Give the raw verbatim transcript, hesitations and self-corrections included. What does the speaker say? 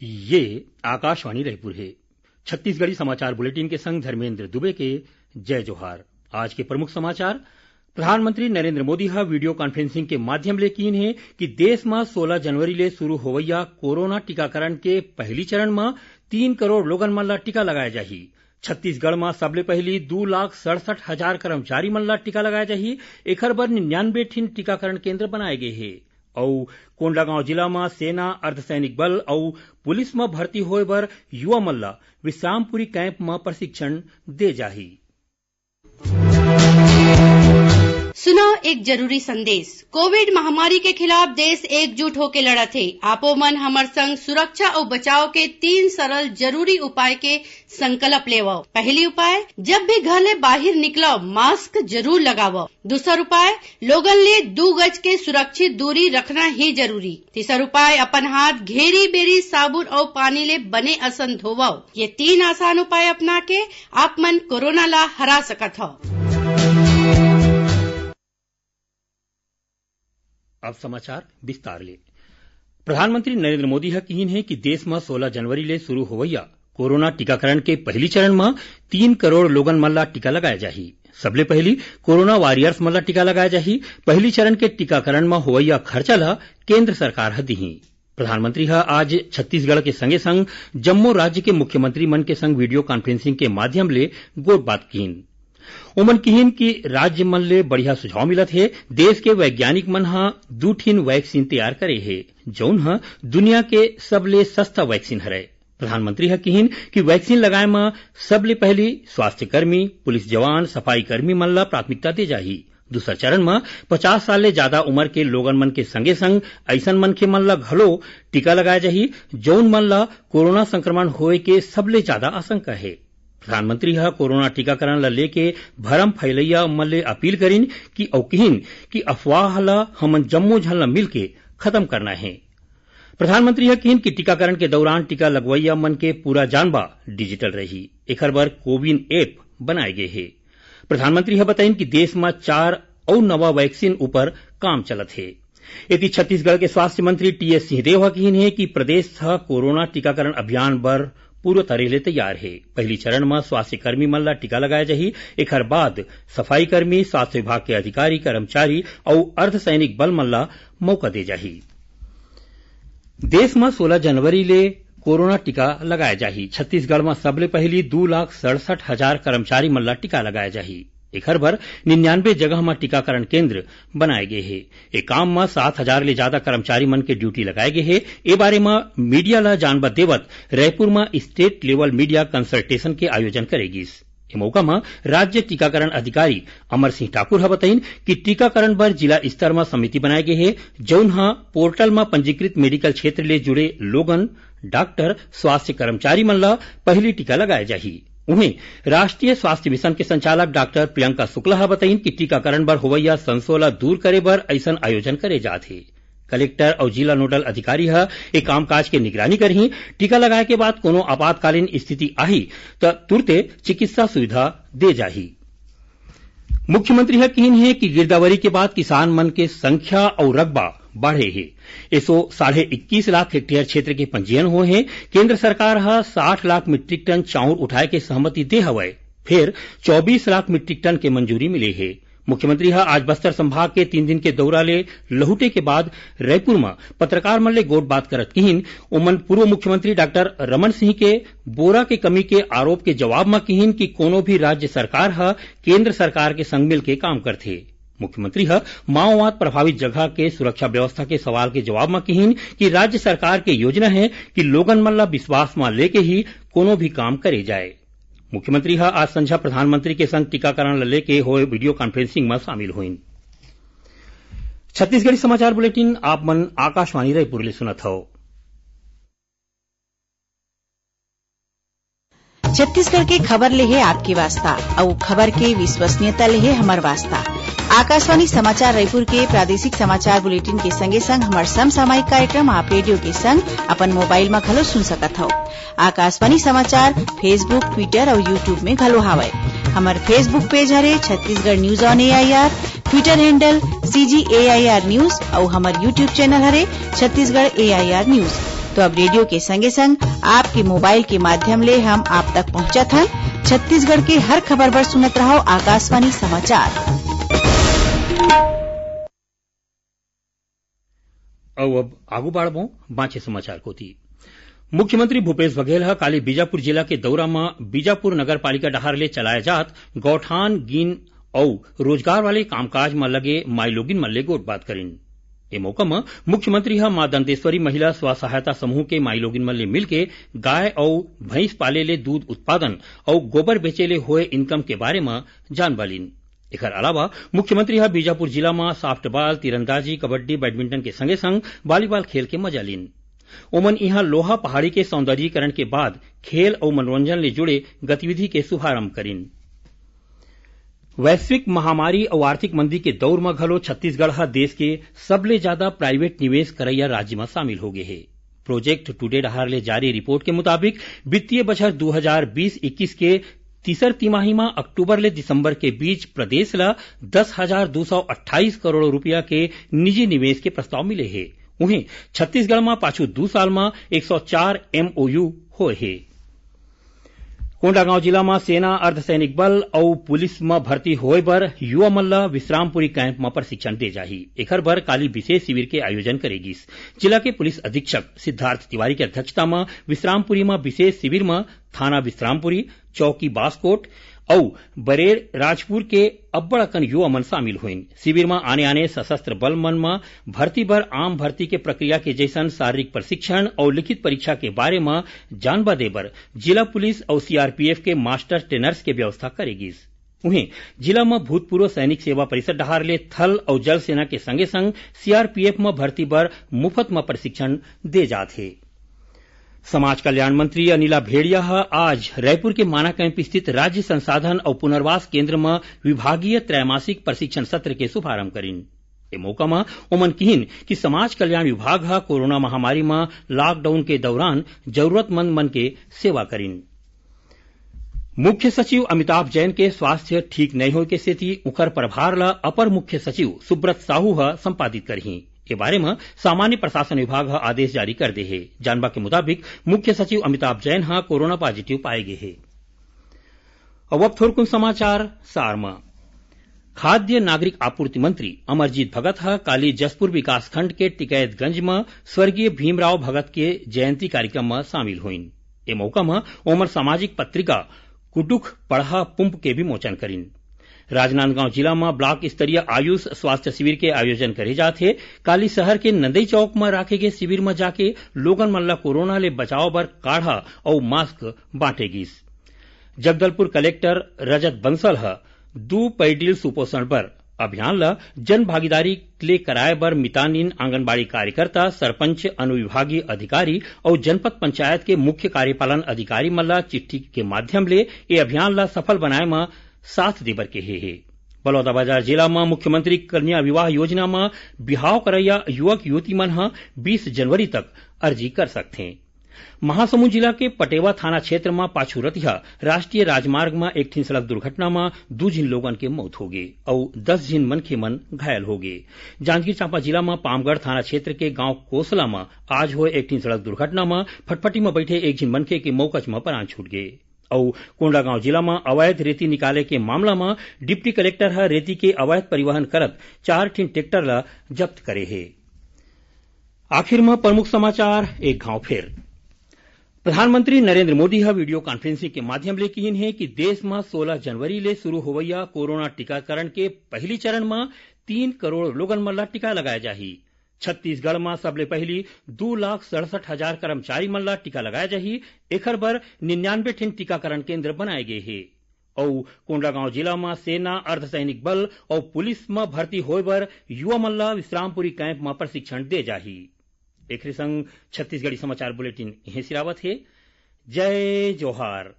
ये आकाशवाणी रायपुर हे। छत्तीसगढ़ी समाचार बुलेटिन के संग धर्मेंद्र दुबे के जय जोहार। आज के प्रमुख समाचार। प्रधानमंत्री नरेंद्र मोदी ह video conferencing के माध्यम ले कीन हे कि देश म सोला जनवरी ले शुरू होवइया कोरोना टीकाकरण के पहली चरण म तीन करोड़ लोगन मन ल टीका लगाए जाही। छत्तीसगढ़ म सबले पहिली दू लाख सड़सठ हजार कर्मचारी मन ल टीका लगाए जाही। एखर बर निन्यानवे ठिन टीकाकरण केंद्र बनाए गे हे। अउ कोंडागांव जिला म सेना, अर्धसैनिक बल अउ पुलिस म भर्ती होए बर युवा मन ल विश्रामपुरी कैंप म प्रशिक्षण दे जाही। सुनो एक जरूरी संदेश। कोविड महामारी के खिलाफ देश एकजुट होके लड़त हे। आपो मन हमर संग सुरक्षा अउ बचाव के तीन सरल जरूरी उपाय के संकल्प लेवव। पहली उपाय, जब भी घर ले बाहिर निकलव, मास्क जरूर लगावव। दूसर उपाय, लोगन ले दू गज के सुरक्षित दूरी रखना ही जरूरी। तीसर उपाय, अपन हाथ घेरी बेरी साबुन अउ पानी ले बने असन धोवव। ये तीन आसान उपाय अपना के आप मन कोरोना ला हरा सकत हव। अब समाचार विस्तार ले। प्रधानमंत्री नरेंद्र मोदी ह किहीन हे कि देश म सोला जनवरी ले शुरू होवइया कोरोना टीकाकरण के पहिली चरण म तीन करोड़ लोगन मन ला टीका लगाया जाही। सबले पहिली कोरोना वॉरियर्स मन ला टीका लगाया जाही। पहिली चरण के टीकाकरण म होवइया खर्चा ला केंद्र सरकार ह दिही। प्रधानमंत्री ह आज छत्तीसगढ़ के संगे संग जम्मो राज्य के मुख्यमंत्री मन के संग video conferencing के माध्यम ले गोठबात कीन। ओमन किहीन कि राज्य मन ले बढ़िया सुझाव मिलत हे। देश के वैज्ञानिक मन ह दू ठिन वैक्सीन तैयार करे हे, जउन ह दुनिया के सबले सस्ता वैक्सीन हरय। प्रधानमंत्री ह किहीन कि वैक्सीन लगाए म सबले पहिली स्वास्थ्यकर्मी, पुलिस जवान, सफाई कर्मी मन ल प्राथमिकता दे जाही। दूसर चरण म पचास साल ले जादा उमर के लोगन मन के संगे संग अइसन मनखे मन ल घलो टीका लगाए जाही, जउन मन ल कोरोना संक्रमण होए के सबले जादा आशंका हे। प्रधानमंत्री ह कोरोना टीकाकरण ल लेके भरम फैलइया मन ले अपील करिन कि अउ किहीन कि अफवाह ल हमन जम्मो झन ल मिलके खतम करना हे। प्रधानमंत्री ह किहीन कि टीकाकरण के दौरान टीका लगवइया मन के पूरा जानबा डिजिटल रही। एखर बर कोविन ऐप बनाए गे हे। प्रधानमंत्री ह बताइन कि देश म चार अउ नवा वैक्सीन ऊपर काम चलत हे। एती छत्तीसगढ़ के स्वास्थ्य मंत्री टीएस सिंहदेव ह किहीन हे कि प्रदेश ह कोरोना टीकाकरण अभियान बर पूरा तरे ले तैयार हे। पहिली चरण म स्वास्थ्यकर्मी मन ल टीका लगाया जाही। एखर बाद सफाई कर्मी, स्वास्थ्य विभाग के अधिकारी, कर्मचारी अउ अर्धसैनिक बल मन ल मौका दे जाही। देश म सोला जनवरी ले कोरोना टीका लगाए जाही। छत्तीसगढ़ म सबले पहिली दू लाख सड़सठ हजार कर्मचारी मन ल टीका लगाए जाही। एखर बर निन्यानवे जगह म टीकाकरण केंद्र बनाए गे हे। ए काम म सात हजार ले जादा कर्मचारी मन के ड्यूटी लगाए गे हे। ए बारे म मीडिया ल जानबा देवत रायपुर म state level media consultation के आयोजन करे गिस। ए मौका म राज्य टीकाकरण अधिकारी अमर सिंह ठाकुर ह बताइन कि टीकाकरण बर जिला स्तर म समिति बनाए गे हे, जउन ह पोर्टल म पंजीकृत मेडिकल क्षेत्र ले जुड़े लोगन, डॉक्टर, स्वास्थ्य कर्मचारी मन ल पहिली टीका लगाए जाही। उहें, राष्ट्रीय स्वास्थ्य मिशन के संचालक डॉक्टर प्रियंका शुक्ला ह बताइन कि टीकाकरण बर होवइया संसो ल दूर करे बर अइसन आयोजन करे जात हे। कलेक्टर अउ जिला नोडल अधिकारी ह ए कामकाज के निगरानी करही। टीका लगाए के बाद कोनो आपातकालीन स्थिति आही, त तुरते चिकित्सा सुविधा दे जाही। मुख्यमंत्री ह किहीन हे कि गिरदावरी के बाद किसान मन के संख्या अउ रकबा बाढ़े हे। एसो साढ़े इक्कीस लाख हेक्टेयर क्षेत्र के पंजीयन होए हे। केंद्र सरकार ह साठ लाख मीट्रिक टन चाउर उठाए के सहमति दे हवय, फेर चौबीस लाख मीट्रिक टन के मंजूरी मिले हे। मुख्यमंत्री ह आज बस्तर संभाग के तीन दिन के दौरा ले लहुटे के बाद रायपुर म पत्रकार मन ले गोठबात करत किहीन, ओमन पूर्व मुख्यमंत्री डॉक्टर रमन सिंह के बोरा के कमी के आरोप के जवाब म किहीन कि कोनो भी राज्य सरकार ह केंद्र सरकार के संग मिलके काम करथे। मुख्यमंत्री ह माओवाद प्रभावित जगह के सुरक्षा व्यवस्था के सवाल के जवाब म किहीन कि राज्य सरकार के योजना हे कि लोगन मन ल विश्वास म लेके ही कोनो भी काम करे जाए। मुख्यमंत्री ह आज संझा प्रधानमंत्री के संग टीकाकरण ल लेके होए video conferencing म शामिल होइन। छत्तीसगढ़ी समाचार बुलेटिन आप मन आकाशवाणी रायपुर ले सुनत हव। छत्तीसगढ़ के खबर ले हे आपके वास्ता, अउ खबर के विश्वसनीयता ले हे हमर वास्ता। आकाशवाणी समाचार रायपुर के प्रादेशिक समाचार बुलेटिन के संगे संग हमर समसामयिक कार्यक्रम आप रेडियो के संग अपन मोबाइल म घलो सुन सकत हव। आकाशवाणी समाचार Facebook, Twitter अउ YouTube में घलो हावय। हमर Facebook page हरे Chhattisgarh news on A I R, Twitter handle C G A I R news अउ हमर YouTube channel हरे Chhattisgarh A I R news। तो अब रेडियो के संगे संग आपके मोबाइल के माध्यम ले हम आप तक पहुंचत हन। छत्तीसगढ़ के हर खबर बर सुनत रहव आकाशवाणी समाचार। अउ अब आगू बाढ़बो बांचे समाचार कोति। मुख्यमंत्री भूपेश बघेल ह काली बीजापुर जिला के दौरा म बीजापुर नगर पालिका डहार ले चलाए जात गौठान, गिन अउ रोजगार वाले कामकाज म लगे माईलोगिन मन ले गोठबात करिन। ए मौका म मुख्यमंत्री ह मां दंतेश्वरी महिला स्व सहायता समूह के माईलोगिन मन ले मिलके गाय अउ भैंस पाले ले दूध उत्पादन अउ गोबर बेचे ले होए इनकम के बारे म जानबा लिन। एखर अलावा मुख्यमंत्री ह बीजापुर जिला म सॉफ्टबॉल, तीरंदाजी, कबड्डी, बैडमिंटन के संगे संग वॉलीबॉल खेल के मजा लिन। ओमन इहां लोहा पहाड़ी के सौंदर्यीकरण के बाद खेल अउ मनोरंजन ले जुड़े गतिविधि के शुभारंभ करिन। वैश्विक महामारी अउ आर्थिक मंदी के दौर म घलो छत्तीसगढ़ ह देश के सबले जादा प्राइवेट निवेश करइया राज्य म शामिल हो गे हे। प्रोजेक्ट टुडे डहार ले जारी रिपोर्ट के मुताबिक, वित्तीय बछर दू हजार बीस इक्कीस के तीसर तिमाही म अक्टूबर ले दिसंबर के बीच प्रदेश ल दस हजार दू सौ अट्ठाईस करोड़ रुपया के निजी निवेश के प्रस्ताव मिले हे। उहें, छत्तीसगढ़ म पाछू दू साल म एक सौ चार एमओयू होए हे। कोंडागांव जिला म सेना, अर्धसैनिक बल अउ पुलिस म भर्ती होए बर युवा मन ल विश्रामपुरी कैंप म प्रशिक्षण दे जाही। एखर बर काली विशेष शिविर के आयोजन करे गिस। जिला के पुलिस अधीक्षक सिद्धार्थ तिवारी के अध्यक्षता म विश्रामपुरी म विशेष शिविर म थाना विश्रामपुरी, चौकी बासकोट अउ बरेर राजपुर के अब्बड़ अकन युवा मन शामिल होइन। शिविर म आने-आने सशस्त्र बल मन म भर्ती बर आम भर्ती के प्रक्रिया के जैसन शारीरिक प्रशिक्षण अउ लिखित परीक्षा के बारे म जानबा दे बर जिला पुलिस अउ सीआरपीएफ के मास्टर ट्रेनर्स के व्यवस्था करे गिस। उहें, जिला म भूतपूर्व सैनिक सेवा परिषद डहार ले थल अउ जल सेना के संगे-संग सीआरपीएफ म भर्ती बर मुफ्त म प्रशिक्षण दे जात हे। समाज कल्याण मंत्री अनिला भेड़िया ह आज रायपुर के माना कैंप स्थित राज्य संसाधन अउ पुनर्वास केंद्र म विभागीय त्रैमासिक प्रशिक्षण सत्र के शुभारंभ करिन। ए मौका म ओमन किहिन कि समाज कल्याण विभाग ह कोरोना महामारी म लॉकडाउन के दौरान जरूरतमंद मन के सेवा करिन। मुख्य सचिव अमिताभ जैन के स्वास्थ्य ठीक नइ होए के सेती उंखर प्रभार ल अपर मुख्य सचिव सुब्रत साहू ह संपादित करही। ए बारे म सामान्य प्रशासन विभाग ह आदेश जारी कर दे हे। जानबा के मुताबिक, मुख्य सचिव अमिताभ जैन ह कोरोना पॉजिटिव पाए गे हे। अब, अब थोरकुन समाचार सार म। खाद्य नागरिक आपूर्ति मंत्री अमरजीत भगत ह काली जशपुर विकासखंड के टिकैतगंज म स्वर्गीय भीमराव भगत के जयंती कार्यक्रम म शामिल होइन। ए मौका म ओमन सामाजिक पत्रिका कुडुख पड़हा पुंप के विमोचन करिन। राजनांदगांव जिला म ब्लॉक स्तरीय आयुष स्वास्थ्य शिविर के आयोजन करे जात हे। काली शहर के नंदई चौक म राखे गे शिविर म जाके लोगन मन ल कोरोना ले बचाव बर काढ़ा अउ मास्क बांटे गिस। जगदलपुर कलेक्टर रजत बंसल ह दू पैडिल सुपोषण बर अभियान ल जन भागीदारी ले कराए बर मितानिन आंगनबाड़ी कार्यकर्ता, सरपंच, अनुविभागीय अधिकारी अउ जनपद पंचायत के मुख्य कार्यपालन अधिकारी मन ल चिट्ठी के माध्यम ले ए अभियान ल सफल बनाए म साथ देबर केहे हे। बलौदाबाजार जिला म मुख्यमंत्री कन्या विवाह योजना म बिहाव करइया युवक युवती मन ह बीस जनवरी तक अर्जी कर सकथें। महासमुंद जिला के पटेवा थाना क्षेत्र म पाछू रतिहा राष्ट्रीय राजमार्ग म एक ठिन सड़क दुर्घटना म दू झिन लोगन के मौत होगे अउ दस झिन मनखे मन घायल होगे। जांजगीर चांपा जिला म पामगढ़ थाना क्षेत्र के गांव कोसला म आज होए एक ठिन सड़क दुर्घटना म फटफटी म बइठे एक झिन मनखे के मौकच म प्राण छूट गे। अउ कोंडागांव जिला म अवैध रेती निकाले के मामला म डिप्टी कलेक्टर ह रेती के अवैध परिवहन करत चार ठिन ट्रैक्टर ल जब्त करे हे। आखिर म प्रमुख समाचार एक घांव फेर। प्रधानमंत्री नरेंद्र मोदी ह वीडियो कॉन्फ्रेंसिंग के माध्यम ले किहिन हे कि देश म सोलह जनवरी ले शुरू होवइया कोरोना टीकाकरण के पहिली चरण म तीन करोड़ लोगन मन ल टीका लगाए जाही। छत्तीसगढ़ म सबले पहिली दू लाख सड़सठ हजार कर्मचारी मन ल टीका लगाए जाही। एखर बर निन्यानवे ठिन टीकाकरण केंद्र बनाए गे हे। अउ कोंडागांव जिला म सेना, अर्धसैनिक बल अउ पुलिस म भर्ती होए बर युवा मन ल विश्रामपुरी कैंप म प्रशिक्षण दे जाही। एखरे संग छत्तीसगढ़ी समाचार बुलेटिन इहें सिरावत हे। जय जोहार।